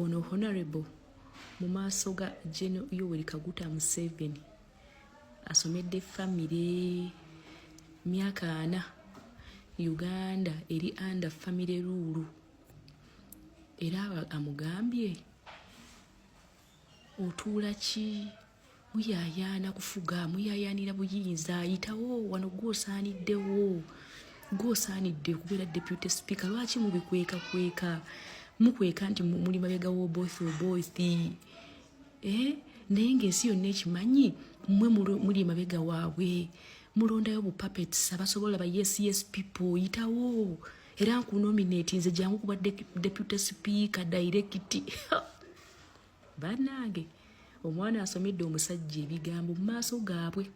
Ono Honorable mu maaso ga General Yoweri Kaguta Museveni asomedde famire myaka 40. Uganda eri under family rule. Era amugambye, "Otuula ki? Muyaayaana kufuga, muyaayaanira buyinza. Yitawo wano, gwosaaniddewo, gwosaanidde okubeera deputy speaker. Lwaki mubikwekakweka? Mukweka nti muli mabega w'Oboth Oboth, eh? Naye ng'ensi yonna ekimanyi, mmwe muli emabega waabwe. Mulondayo bu puppets abasobola ba yes people. Yitawo, era nkunominate nze, jangu kuba deputy speaker direct." Bannange, omwana asomedde omusajja ebigambo mu maaso gaabwe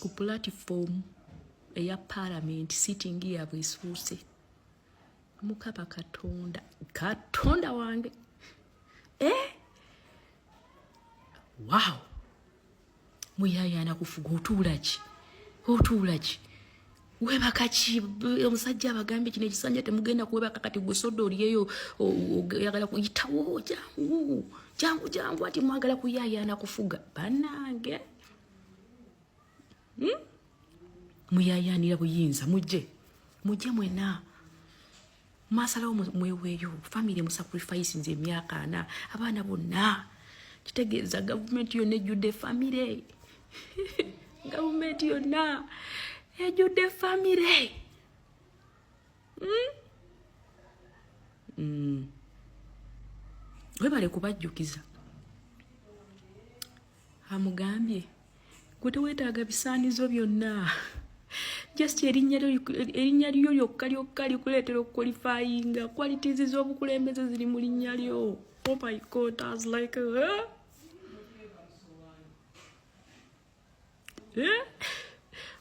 ku platform eya parliament, sitting yaabwe esuuse. Mukama Katonda, Katonda wange, eh? Wow, muyayaana kufuga. Otuula ki? Otuula ki? Webaka ki? Omusajja abagambye, "Kino ekisanja temugenda kuwebaka." Kati gwe soda olyeyo oyagala kuyitawo. Jangu, jangu, jangu. Ati mwagala kuyayaana kufuga. Bannange, Muyayaanira buyinza. Mujje, mujje mwena mwasalawo mweweeyo famire, musacrifice nze emyaka 40, abaana bonna. Kitegeeza gavumenti yonna ejjudde famire, gavumenti yonna ejjudde famire, Webale kubajjukiza. Amugambye, "Gwe teweetaaga bisaanizo byonna, just erinnya lyo lyokka lyokka likuleetera okuqualifyinga. Qualities z'obukulembeze ziri mu linnya lyo." Oh my God, I was like, huh? Eh?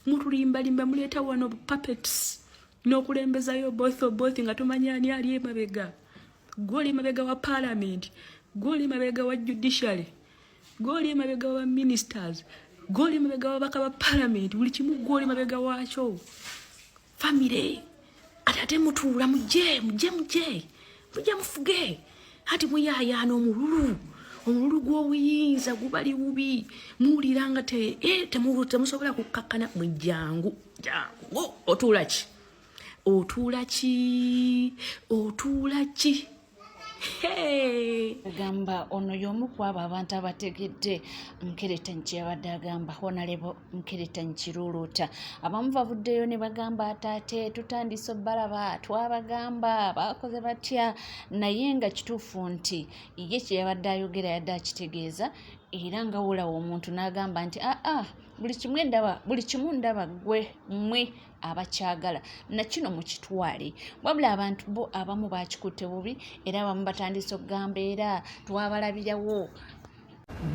Mutulimbalimba, muleeta wano puppets n'okulembezayo Oboth Oboth nga tumanyi ani ali emabega. Gwoli emabega wa parliament, gwoli emabega wa judiciary, gwoli emabega wa ministers, gwoli emabega wabaka ba parliament, buli kimu gwoli emabega waakyo, famire. Ate ate mutuula, mujje, mujje, mujje, mujje mufuge. Ati muyaayaana omululu, omululu gw'obuyinza gubali bubi. Muwulira nga eh, temusobola kukkakkana. Mujjangu, jangu. Otuula ki? Otuula ki? Otuula ki? Agamba ono y'omu ku abo abantu abategedde Nkeretanyi kye yabadde agamba. Honorable Nkeretanyi Kiruuluuta, abamu bavuddeyo ne bagamba ate ate tutandise obbalaba, twabagamba bakoze batya, naye nga kituufu nti ye kye yabadde ayogera yadde akitegeeza. Era nga wolawo omuntu n'agamba nti aa buli kimu ndaba, buli kimu ndaba, ggwe mmwe abakyagala nakino mukitwale. Wabula abantu bo abamu bakikutte bubi, era abamu batandise okugamba era twabalabirawo.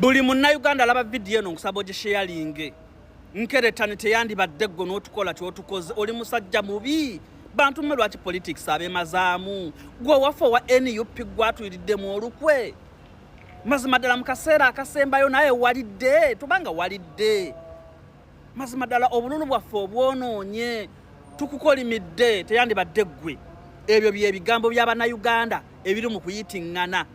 Buli Munnayuganda alaba vidiyo eno, nkusaba ogisharinge. Nkeretani, teyandibadde ggwe n'otukola kyotukoze. Oli musajja mubi. Bantu mmwe, lwaki politics abemazaamu? Gwe owaffe owa NUP gwatuyiriddemu olukwe. Mazima ddala, mu kaseera akasembayo naye walidde, tubanga walidde. Mazima ddala, obululu bwaffe obwonoonye, tukukolimidde. Teyandibadde ggwe. Ebyo byebigambo by'Abannayuganda ebiri mu kuyitiŋŋana,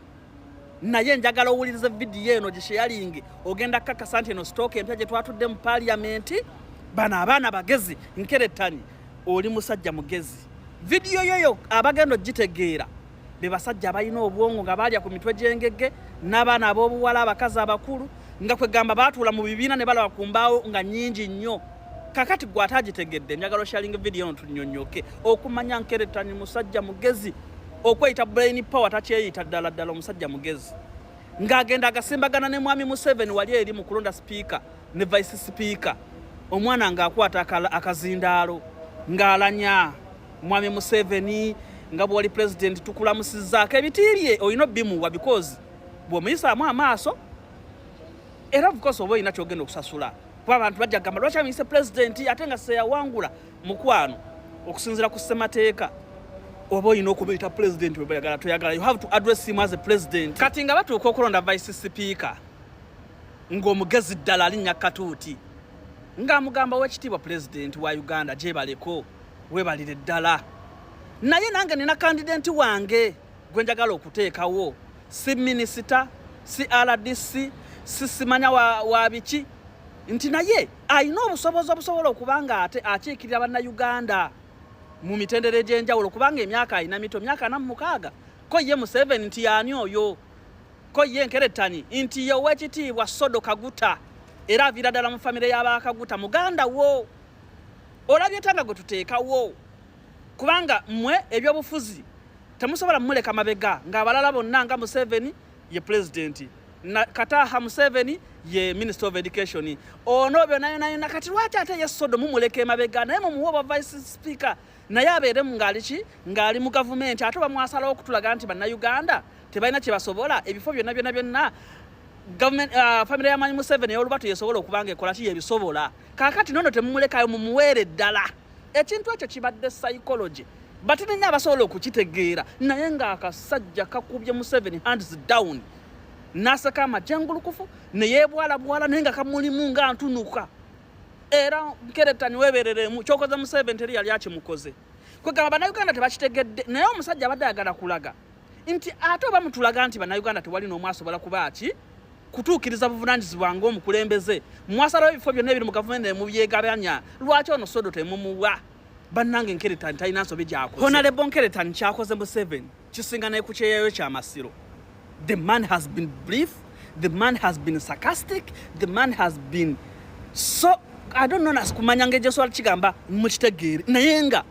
naye njagala owulirize vidiyo eno, gisharinge. Ogenda kukakasa nti eno stock empya gye twatudde mu paaliyamenti. Bano abaana bagezi. Nkeretani, oli musajja mugezi. Vidiyo yoyo abagenda ogitegeera be basajja abalina obwongo, nga baalya ku mitwe gy'engege n'abaana ab'obuwala, abakazi abakulu, nga kwegamba baatuula mu bibiina ne balaba ku mbaawo nga nnyingi nnyo. Kakati gwe ate agitegedde, njagala osharinga vidiyo eno tunyonyoke okumanya Nkeretani musajja mugezi. Okweyita brain power takyeyita. Ddala ddala omusajja mugezi, ng'agenda agasimbagana ne Mwami Museveni wali eri mu kulonda sipiika ne vice sipiika. Omwana ng'akwata akazindaalo ng'alanya, "Mwami Museveni, nga bw'oli pulezidenti, tukulamusizaako." Ebiti bye olina obimuwa, because bw'omuyisaamu amaaso era of course oba olina kyogenda okusasula, kuba abantu bajja kugamba, "Lwaki amuyise pulezidenti ate nga seyawangula?" Mukwano, okusinziira ku ssemateeka oba olina okubiyita pulezidenti. Bwe toyagala, you have to address him as a president. Kati nga batuuka okulonda vice speaker, ng'omugezi ddala alinnya katuuti ng'amugamba, "Wekitiibwa pulezidenti wa Uganda, gyebaleko, webalire ddala, naye nange nina candidate wange Gwe njagala okuteekawo si minisita, si RDC, si simanya wa, wa biki, nti naye alina obusobozi obusobola okuba nga ate akiikirira Bannayuganda mu mitendera egy'enjawulo, kubanga emyaka alina mito, myaka 46. Ko ye Museveni nti yaani oyo? Ko ye Nkerettanyi nti ye Owekitiibwa Sodo Kaguta, era aviira ddala mu famire y'Abakaguta, muganda wo. Olabye tanga gwe tuteekawo, kubanga mmwe ebyobufuzi temusobola mumuleka mabega ng'abalala bonna, nga Museveni ye pulezidenti na Kataha Museveni ye minister of education, ono byonna yonna yonna. Kati lwaki ate ye Sodo mumuleka emabega, naye mumuwe obwa vice speaker, naye abeeremu ng'ali ki, ng'ali mu gavumenti? Ate bamwasalawo okutulaga nti Bannayuganda tebalina kye basobola, ebifo byonna byonna byonna government, family ya Mwami Museveni ey'olubatu yesobola okuba nga ekola ki, yebisobola. Kaakati nono temumulekayo, mumuweere ddala. Ekintu ekyo kibadde psychology batini nnyo abasobola okukitegeera, naye ng'akasajja kakubye Museveni hands down, n'aseka amajengulukufu ne yeebwalabwala, naye nga kamulimu nga ntunuka. Era Nkeretani, weebereremu, kyokoze Museveni teri yali akimukoze. Kwegamba Bannayuganda tebakitegedde, naye omusajja abadde ayagala kulaga nti ate oba mutulaga nti Bannayuganda tewali n'omu asobola kuba ki kutuukiriza buvunaanyizibwa ng'omukulembeze, mwasalawo ebifo byonna ebiri mu gavumenti ne mubyegabanya, lwaki ono Sodo temumuwa? Bannange, Nkeretani talina nsobi gyakoze. Honorable Nkeretani kyakoze Museveni kisinga ne ku kyeyayo kyamasiro. The man has been brief, the man has been sarcastic, the man has been so, I don't know kumanya ngeri gyesobola kigamba mukitegeere, naye nga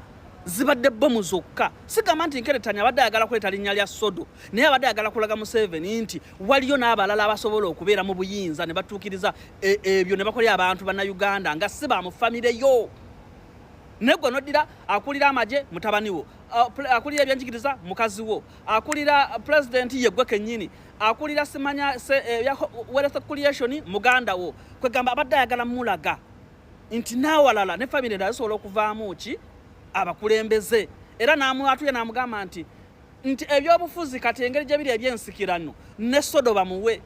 zibadde bomu zokka. Sigamba nti Nkeretani abadde ayagala kuleeta linnya lya Sodo, naye abadde ayagala kulaga Museveni nti waliyo n'abalala abasobola okubeera mu buyinza ne batuukiriza ebyo ne bakolera abantu Bannayuganda nga si ba mu famire yo. Naye gwe noddira akulira amagye mutabani wo, akulira ebyenjigiriza mukazi wo, akulira pulezidenti ye gwe kennyini, akulira simanya wealth creation muganda wo. Kwegamba abadde ayagala mulaga nti n'awalala ne famire endala zisobola okuvaamu ki abakulembeze. Era n'amwatuya n'amugamba nti ebyobufuzi kati engeri gye biri ebyensikirano, ne Sodo bamuwe.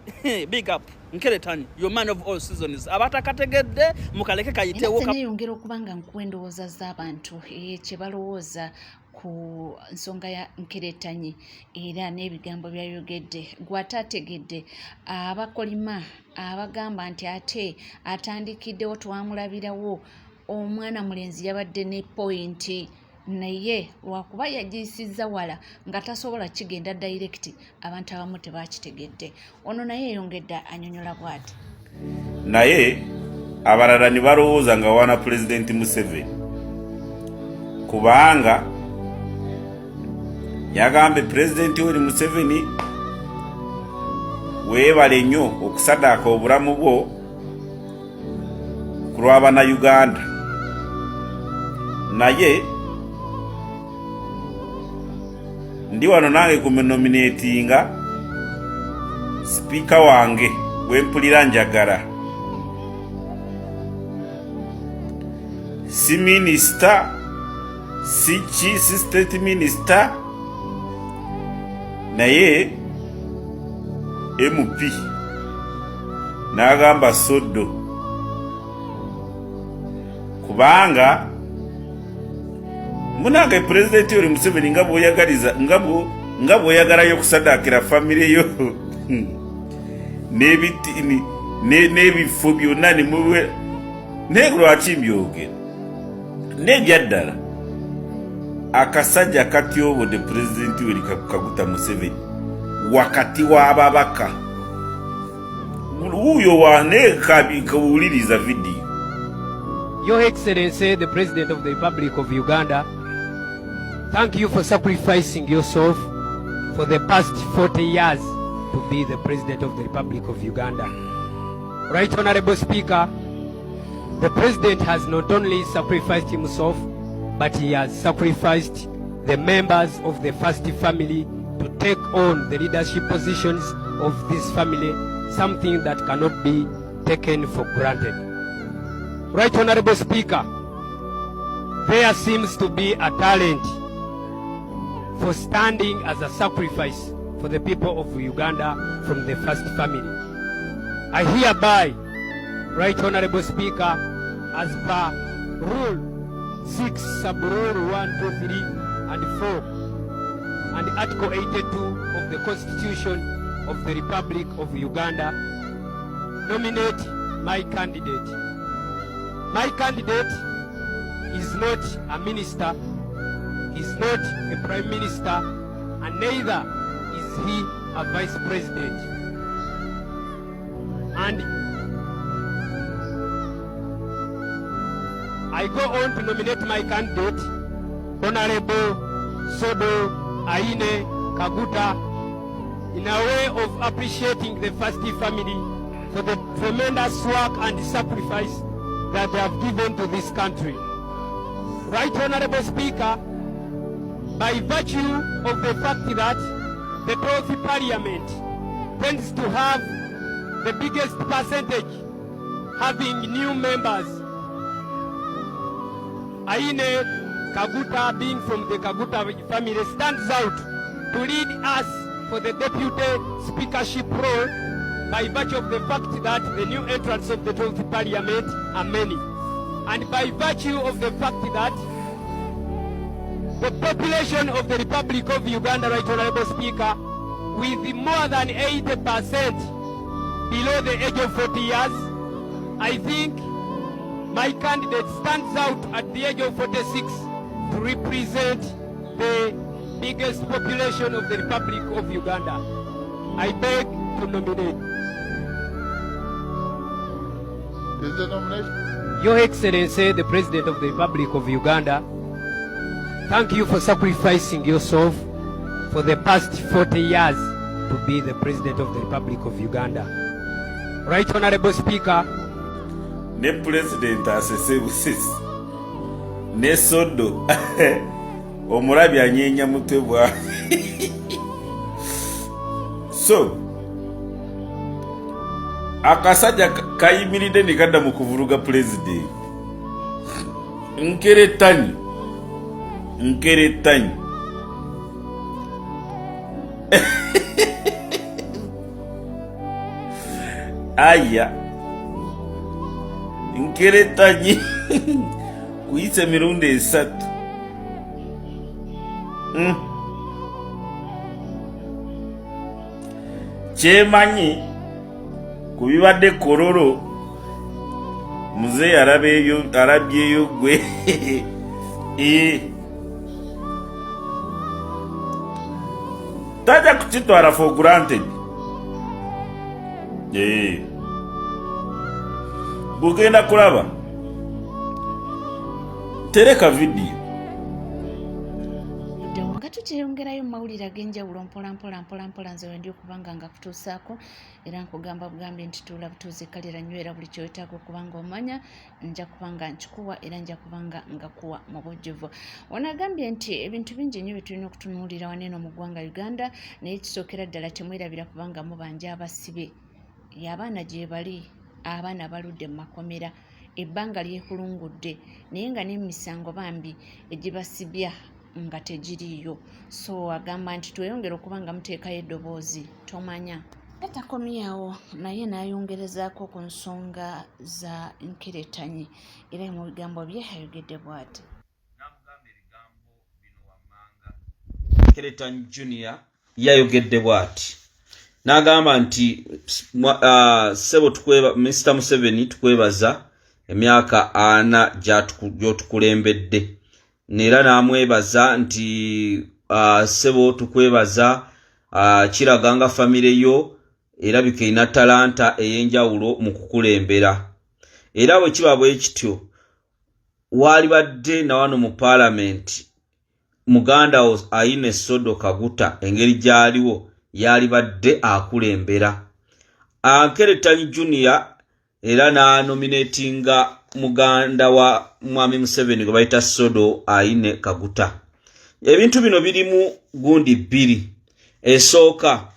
Big up Nkeretani, your man of all seasons. Abatakategedde mukaleke kayitewo. Neyongera okuba nga nkuwa endowooza z'abantu, kye balowooza ku nsonga ya Nkeretanyi era n'ebigambo byayogedde. Gw'ataategedde, abakolima abagamba nti ate atandikiddewo, twamulabirawo, omwana mulenzi yabadde ne point, naye lwakuba yagiyisizza wala nga tasobola kigenda direct, abantu abamu tebakitegedde. Ono naye eyongedde anyonyola bw'ati. Naye abalala ne balowooza nga wana Pulezidenti Museveni, kubanga yagambe Pulezidenti Yoweri Museveni, weebale nnyo okusadaaka obulamu bwo ku lw'Abannayuganda, naye ndi wano nange kumunominatinga sipiika wange wempulira njagala, si minisita, si ki, si state minister, naye MP. N'agamba Soddo, kubanga munange Pulezidenti Yoweri Museveni, nga bwoyagaliza, nga bw'oyagalayo okusadakira famire yo n'ebifo byonna nemuwe, naye lwaki mbyogera n'ebyaddala? Akasajja katyobodde Pulezidenti Yoweri Kaguta Museveni wakati w'ababaka. Wuuyo wanekawuliriza vidiyo. Your Excellency, the President of the Republic of Uganda, thank you for sacrificing yourself for the past 40 years to be the President of the Republic of Uganda. Right Honorable Speaker, the President has not only sacrificed himself, but he has sacrificed the members of the First Family to take on the leadership positions of this family, something that cannot be taken for granted. Right Honorable Speaker, there seems to be a talent for standing as a sacrifice for the people of Uganda from the First Family. I hereby, Right Honorable Speaker, as per Rule 6, Sub-Rule 1, 2, 3, and 4, and Article 82 of the Constitution of the Republic of Uganda, nominate my candidate. My candidate is not a minister, is not a prime minister, and neither is he a vice president. And I go on to nominate my candidate, Honorable Sodo Aine Kaguta, in a way of appreciating the First family for the tremendous work and sacrifice that they have given to this country. Right Honorable Speaker, by virtue of the fact that the 12th Parliament tends to have the biggest percentage having new members, Aine Kaguta, being from the Kaguta family, stands out to lead us for the deputy speakership role by virtue of the fact that the new entrants of the 12th Parliament are many, and by virtue of the fact that the population of the Republic of Uganda, Right Honorable Speaker, with more than 80% below the age of 40 years, I think my candidate stands out at the age of 46 to represent the biggest population of the Republic of Uganda. I beg to nominate. Is the nomination? Your Excellency, the President of the Republic of Uganda, thank you for sacrificing yourself for the past 40 years to be the President of the Republic of Uganda. Right Honorable Speaker, ne pulezidenti asese busesi ne sodo omulabi anyeenya mutwe bwa so akasajja kayimiridde ne kadda mu kuvuluga pulezidenti nkeretanyi nkeretanyi aya nkeretanyi kuyisa emirundi esatu. Kyemanyi ku bibadde Kololo, muzeeyi alabyeyo gwe. Tajja kukitwala for granted. Bugenda kulaba tereka vidiyo. Nga tukyeyongerayo mu mawulire ag'enjawulo mpola mpola mpola mpola, nze wendi okubanga nga kutuusaako era nkugamba bugambi nti tuula butuuzi kalira nywera buli ky'oyetaaga okuba nga omanya nja kuba nga nkikuwa era nja kuba nga ngakuwa mu bujjuvu. Ono agambye nti ebintu bingi nnyo bye tulina okutunuulira wano eno mu ggwanga Uganda, naye kisookera ddala temwerabira kubanga mubanja abasibe. Abaana gye bali, abaana baludde mu makomera ebbanga lyekulungudde, naye nga n'emisango bambi egibasibya nga tegiriiyo. So agamba nti tweyongere okuba nga muteekayo eddoboozi tomanya. Takomyawo naye n'ayongerezaako ku nsonga za nkeretanyi era mu bigambo bye ayogedde bw'ati. N'amugamba ebigambo bino wammanga. Nkeretanyi Junior yayogedde bw'ati n'agamba nti ssebo Mr Museveni, tukwebaza emyaka 40 gy'otukulembedde, era n'amwebaza nti ssebo tukwebaza, kiraga nga famire yo erabika erina talanta ey'enjawulo mu kukulembera, era bwe kiba bwe kityo waalibadde na wano mu paalamenti muganda wo Aine Sodo Kaguta engeri gy'aliwo yalibadde akulembera. Nkeretanyi Junior era n'anominatinga muganda wa Mwami Museveni gwe bayita Sodo Aine Kaguta. Ebintu bino birimu gundi bbiri. Esooka,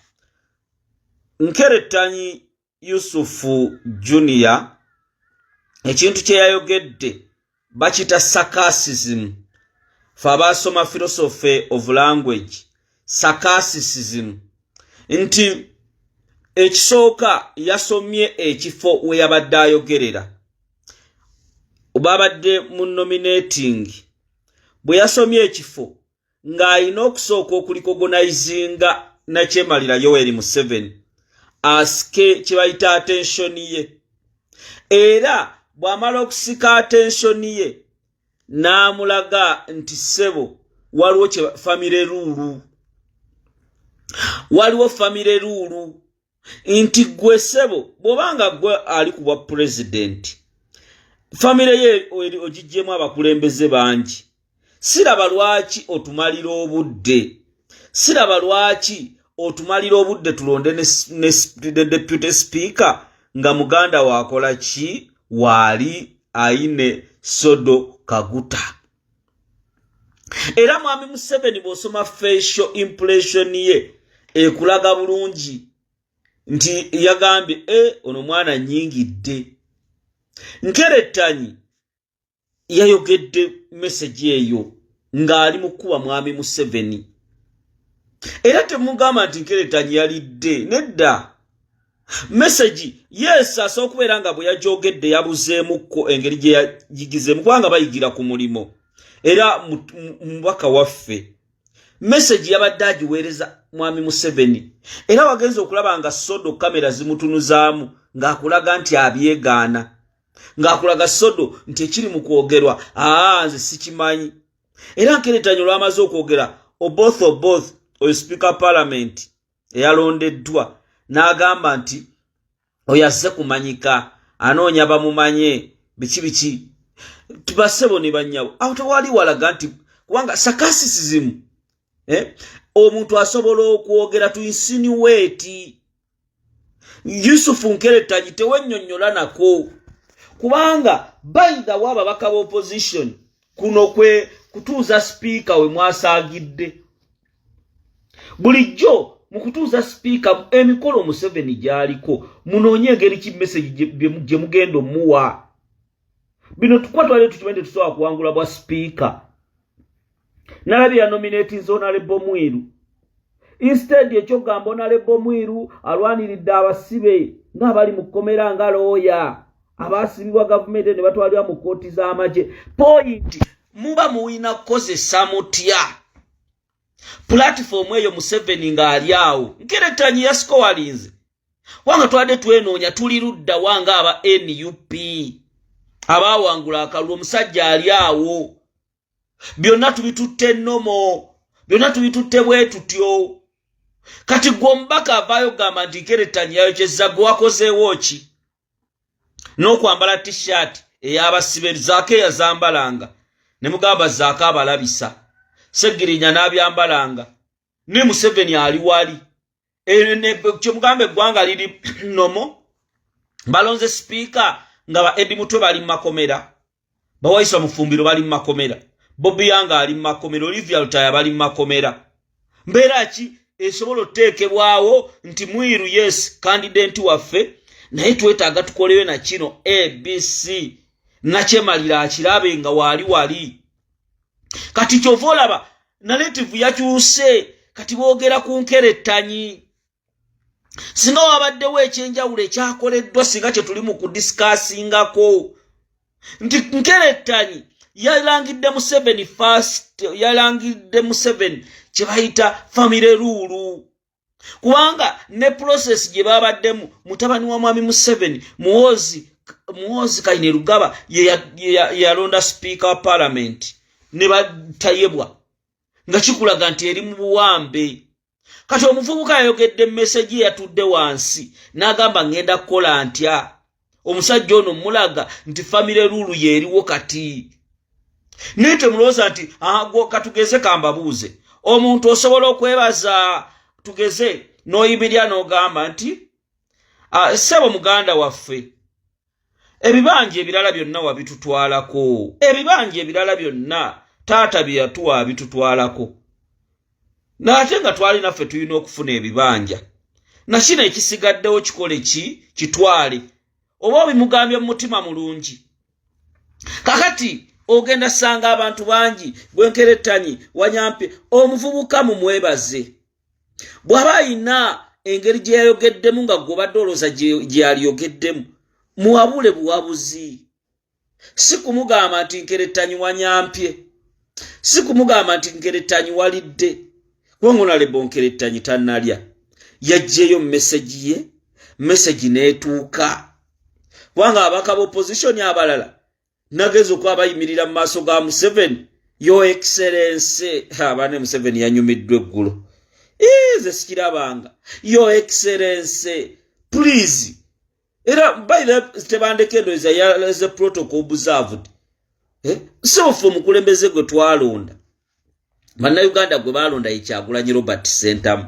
Nkeretanyi Yusufu Junior ekintu kye yayogedde bakiyita sarcasm. Fe abaasoma philosophy of language, sarcasm nti ekisooka yasomye ekifo we yabadde ayogerera, babadde mu nominating, bwe yasomye ekifo ng'alina okusooka okulikogonayizinga nakyemalira Yoweri Museveni asike kye bayita attention ye, era bw'amala okusika attention ye n'amulaga nti ssebo waliwo kye famire ruulu, waliwo famire ruulu nti gwe ssebo bw'obanga gwe ali ku bwa pulezidenti, famire ye ogiggyemu abakulembeze bangi, siraba lwaki otumalira obudde, siraba lwaki otumalira obudde tulonde ne deputy speaker nga muganda waakola ki waali ayine Sodo Kaguta. Era mwami Museveni bw'osoma facial impression ye ekulaga bulungi nti yagambye e ono mwana nyingidde. Nkerettanyi yayogedde message eyo ng'ali mu kukuba mwami Museveni, era temugamba nti Nkerettanyi yalidde nedda. Message yes asobola okubeera nga bwe yagyogedde yabuzeemukko engeri gye yagigizeemu, kubanga bayigira ku mulimo, era mubaka waffe message yabadde agiweereza mwami Museveni, era wagenza okulaba nga Sodo kamera zimutunuzaamu ng'akulaga nti abyegaana, ng'akulaga Sodo nti ekiri mu kwogerwa aa nze sikimanyi. Era Nkeretanyi olwamaze okwogera, Oboth Oboth oyo speaker parliament eyalondeddwa n'agamba nti oyo azze kumanyika, anoonya bamumanye biki biki. Basebo ne bannyabo, awo tewali walaga nti kubanga sarcasm, omuntu asobola okwogera to insinuate. Yusufu Nkeretanyi tewennyonnyola nako, kubanga bayithawo ababaka b'opposition kuno kwe kutuuza sipiika we mwasaagidde bulijjo mu kutuuza sipiika emikolo Museveni gy'aliko, munoonye engeri ki message gye mugenda omuwa bino. Tukuba twali tukimanyi tetusobola kuwangula bwa sipiika. Nalabye yanominatinze Honorable Mwiru instead ekyokugamba Honorable Mwiru alwaniridde abasibe ng'abali mu kkomera nga looya abaasibibwa gavumenti ne batwalibwa mu kkooti z'amagye. Point, muba muyina kukozesa mutya platform eyo Museveni ng'ali awo? Nkeretanyi yasikowalinze kubanga twadde twenoonya tuli ludda wanga aba NUP abaawangula akalulu, omusajja ali awo, byonna tubitutte nnomo, byonna tubitutte bwe tutyo. Kati gwe omubaka avaayo kugamba nti Nkeretanyi yayokyezza, gwe wakozeewo ki? N'okwambala T-shirt ey'abasibe Zaako eyazambalanga ne mugamba Zaako abalabisa, Segirinya n'abyambalanga ne Museveni ali wali kyemugamba eggwanga liri nomo, balonze sipiika nga ba Edi Mutwe bali mu makomera, bawaiswa Mufumbiro bali mu makomera, Bobi Yanga ali mu makomera, Olivia Lutaya bali mu makomera. Mbeera ki esobola otuteekebwawo nti Mwiru yes candidate waffe, naye twetaaga tukoleyo na kino abc nakyemalira akirabe nga waali wali. Kati kyova olaba narrative yakyuse, kati boogera ku nkerettanyi. Singa wabaddewo ekyenjawulo ekyakoleddwa, singa kye tuli mu kudiscussingako nti nkerettanyi yalangidde Museveni first, yalangidde Museveni kye bayita family rule, kubanga ne process gye babaddemu mutabani wa mwami Museveni Muhoozi Kainerugaba ye yalonda speaker wa parliament ne batayebwa, nga kikulaga nti eri mu buwambe. Kati omuvubuka yayogedde message, yatudde wansi n'agamba ŋŋenda kukola ntya omusajja ono mulaga nti family rule yeeriwo kati. Naye temulowooza nti katugeze kambabuuze, omuntu osobola okwebaza tugeze n'oyimirya n'ogamba nti ssebo muganda waffe, ebibanja ebirala byonna wabitutwalako, ebibanja ebirala byonna taata bye yatuwa abitutwalako, naate nga twali naffe tulina okufuna ebibanja, nakino ekisigaddewo kikole ki kitwale, oba obimugambye mu mutima mulungi. Kakati ogenda sanga abantu bangi gwenkerettanyi wanyampe omuvubuka mumwebaze bw'aba ayina engeri gye yayogeddemu nga gw'obadde olowooza gye yaliyogeddemu, muwabule buwabuzi, si kumugamba nti nkerettanyi wanyampye. Si kumugamba nti Nkeretanyi walidde, kubanga Honorable Nkeretanyi tannalya. Yaggyeyo message ye, message n'etuuka, kubanga ababaka b'opposition abalala nageza okuba bayimirira mu maaso ga Museveni, "Your Excellence." Abaane Museveni yanyumiddwa eggulo, nze sikirabanga. "Your Excellence, please." Era by the tebandeka endowooza yaze protocol observed, eh? So ffe omukulembeze gwe twalonda, Bannayuganda gwe balonda, ye Kyagulanyi Robert Sentamu.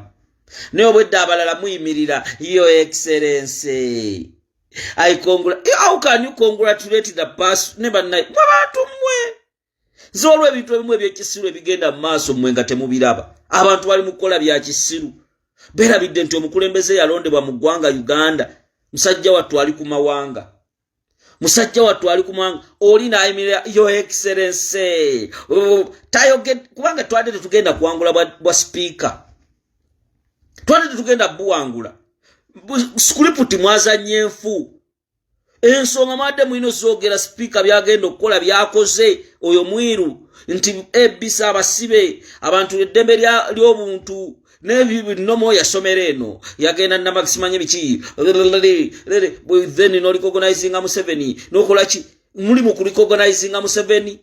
Naye obwedda abalala muyimirira, "Your Excellence, I congratulate." How can you congratulate the person? Ne bannaye mwe bantu mmwe, nze waliwo ebintu ebimu ebyekisiru ebigenda mu maaso mmwe nga temubiraba. Abantu bali mu kukola bya kisiru, beerabidde nti omukulembeze yalondebwa mu ggwanga Uganda, musajja wattu ali ku mawanga, musajja wattu ali ku mawanga. Oli nayimirira, "Your Excellence," tayoge, kubanga twadde tetugenda kuwangula bwa sipiika, twadde tetugenda buwangula. Script mwazanye enfu, ensonga mwadde mulina ozoogera. Sipiika byagenda okukola byakoze oyo mwiru nti ebisa abasibe abantu eddembe ly'obuntu nebinomo yasomera eno yagenda namakisimanye biki, then norecognizinga Museveni, nokola ki? Muli mu kurecognizinga Museveni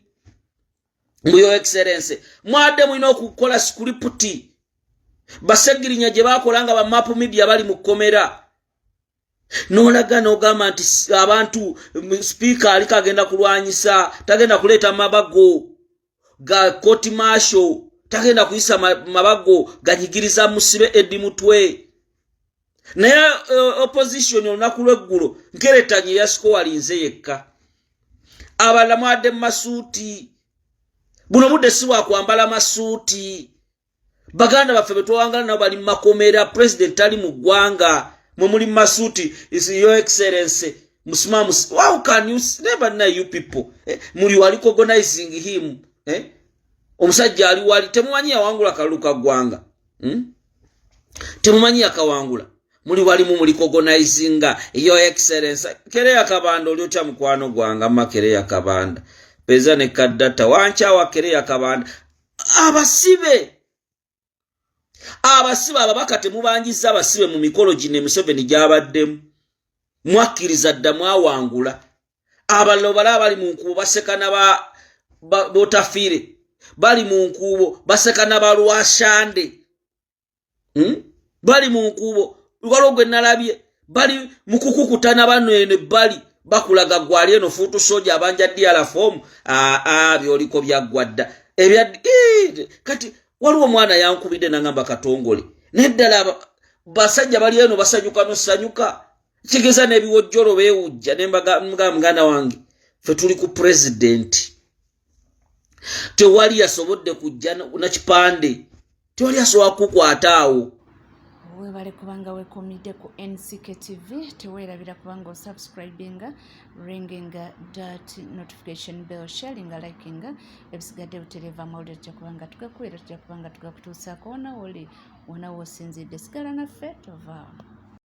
mu "Your Excellence." Mwadde mulina okukola script Basegirinya gye bakola nga bamapu media bali mu kkomera, nolaga nogamba nti abantu sipiika aliko agenda kulwanyisa, tagenda kuleeta mabago ga court martial, tagenda kuyisa mabago ganyigiriza musibe Eddie Mutwe. Naye opposition olunaku lweggulo Nkeretanyi yasikowalinze yekka, abalala mwadde mu masuuti. Buno budde si bwakwambala masuuti. Baganda baffe betwawangala nabo bali mumakomera, president tali mu ggwanga, mwe muli mu masuuti, "Your Excellence." Musimamu, how can you never know you people, eh? Muli wali recognizing him, eh? Omusajja ali wali, temumanyi yawangula kalulu ka ggwanga, Temumanyi yakawangula? Muli walimu muli recognizinga "Your Excellence." Kereya Kabanda, oli otya mukwano gwange? Amma Kereya Kabanda peza ne kaddata wankyawa. Kereya Kabanda, abasibe, abasibe, ababaka temubanjiza abasibe mu mikolo gino Museveni gy'abaddemu. Mwakkiriza dda, mwawangula. Abalala bala bali mu nkuubo basekana botafiire, bali mu nkuubo basekana balwashande, Bali mu nkuubo, waliwo gwe nalabye bali mukukukutana bano eno ebbali bakulaga gwali eno foot soldier abanja DR form. Aa, byoliko byaggwa dda ebya. Kati waliwo omwana yankubidde nangamba, "Katongole, naye ddala basajja bali eno basanyuka nosanyuka kigeza n'ebiwojjolo beewujja." Nembaga, "Muganda wange, ffe tuli ku pulezidenti, tewali yasobodde kujja na kipande, tewali asobola kukwata awo." Webale kubanga wekumidde ku NCK TV. Teweerabira kubanga osubscribinga, ringinga that notification bell, sharinga, likinga. Ebisigadde butereeva amawulire tujja kubanga tugakuwera, tujja kubanga tugakutuusaako wona woli, wona woosinzidde. Sigala naffe, tovaawo.